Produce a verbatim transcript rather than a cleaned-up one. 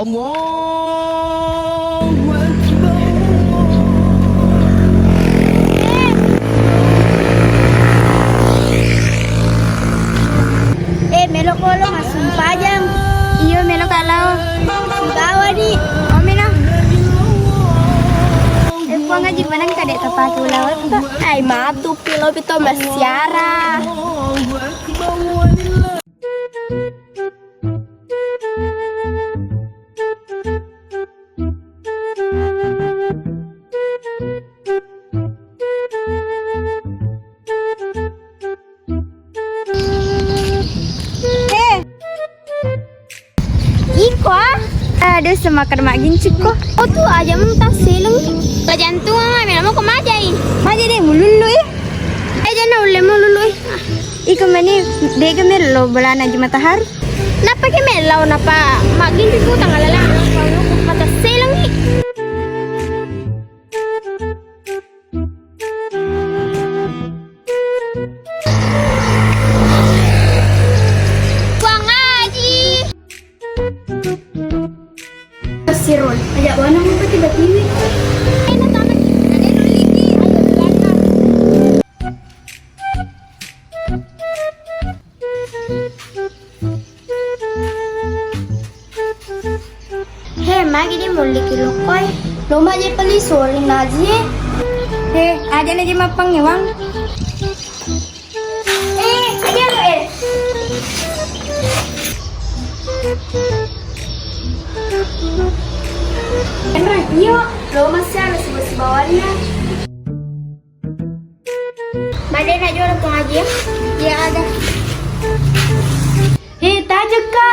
Allahu Akbar. Eh, melo kolo massumpajang. Iyo, melo ka lao. Sibawa ni. Omina. Eh, Puang Haji, maneng ka de' tapake ulawetta. Ai, matu pilo pito massiara. Eh. Iko ah. Aduh, semakan mak gincikko. Oh, tu aja mentah seleng. Pajantung ah, mena moko majai. Maja de' mulullu eh. Eh, jangan ulle mulullu eh. Iko meni dega mello bolana Haji Matahari. Nappa ke mellau nappa magginti ku tanggal lalang mata selengi. Puang Haji. Sirul, aja wana muka tiba-tiba. Enak tamat, ada dulu ini, ayo berangkat. He, magi di mulliki lokkoe? Lo maje peli soli naji. He, aja naji mappangewang. Eh, aja lo eh. Enrang iyo, lo masih ada sibawa-sibawanna. Madena jolo pengajian. Iya ada. He, tajekka.